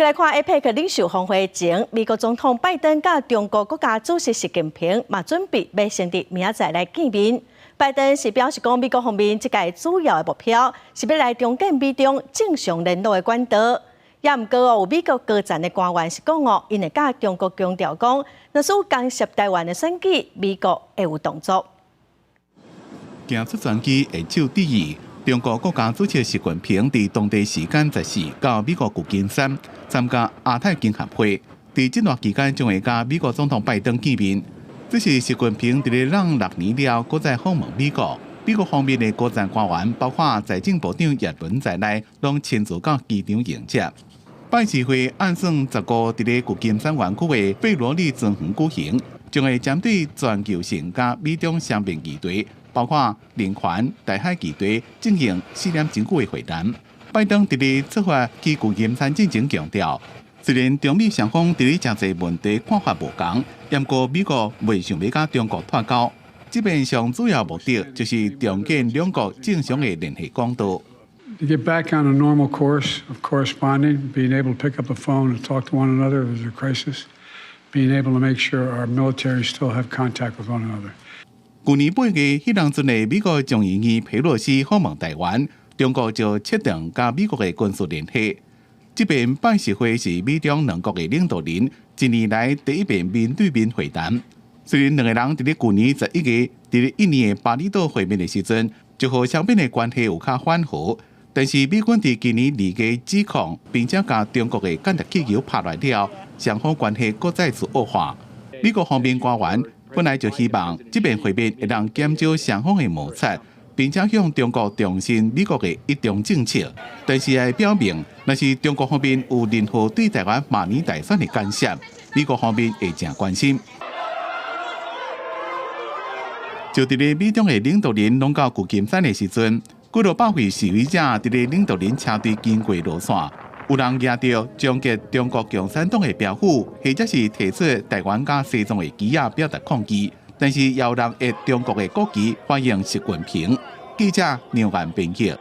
來看 APEC 領袖峰會前，美國總統拜登佮中國國家主席習近平嘛準備欲先佇明仔載來見面。拜登是表示講，美國方面這屆主要的目標是欲來重建美中正常聯絡的管道。也毋過哦，有美國高層的官員是講哦，𪜶會佮中國強調講，若是有干涉台灣的選舉，美國會有動作。行出專機會手致意。中國國家主席習近平佇當地時間14到美國舊金山參加亞太經合會，佇這段期間將會佮美國總統拜登見面。這是習近平佇咧任6年了，閣再訪問美國。美國方面的高層官員，包括財政部長葉倫在內，攏親自到機場迎接。拜習會按算15佇咧舊金山灣區的費羅麗莊園舉行，將會針對全球性佮美中雙邊議題，包括人權、台海議題進行4點鐘久的會談。拜登佇咧出發去舊金山進前強調，雖然中美雙方佇咧誠濟問題看法無仝，毋過美國袂想欲佮中國脫鈎。這擺上主要目的就是重建兩國正常的聯繫管道。 To get back on a normal course of corresponding, being able to pick up a phone and talk to one another if there's a crisis, being able to make sure our militaries still have contact with one another. 舊年8月，彼當陣的美國眾議院佩洛西訪問台灣，中國就切斷佮美國的軍事聯繫。這擺拜習會是美中兩國的領導人一年來第一遍面對面會談。雖然兩个人佇咧舊年11月佇咧印尼的巴厘島會面的時陣，就予雙邊的關係有較緩和，但是美軍佇今年2月指控，並且共中國的間諜氣球拍落了，雙方關係閣再次惡化。美國方面官員本來就希望這擺會面會當減少雙方的摩擦，並且向中國重申美國的一中政策。但是也表明，若是中國方面有任何對台灣馬尼大選的干涉，美國方面會誠關心。就佇咧美中的領導人攏到舊金山的時陣，幾落百位示威者佇咧領導人車隊經過路線，有人舉著終結中國共產黨的標語，或者是提出台灣佮西藏的旗仔表達抗議。但是也有人挹中國的國旗歡迎習近平。記者梁元編輯。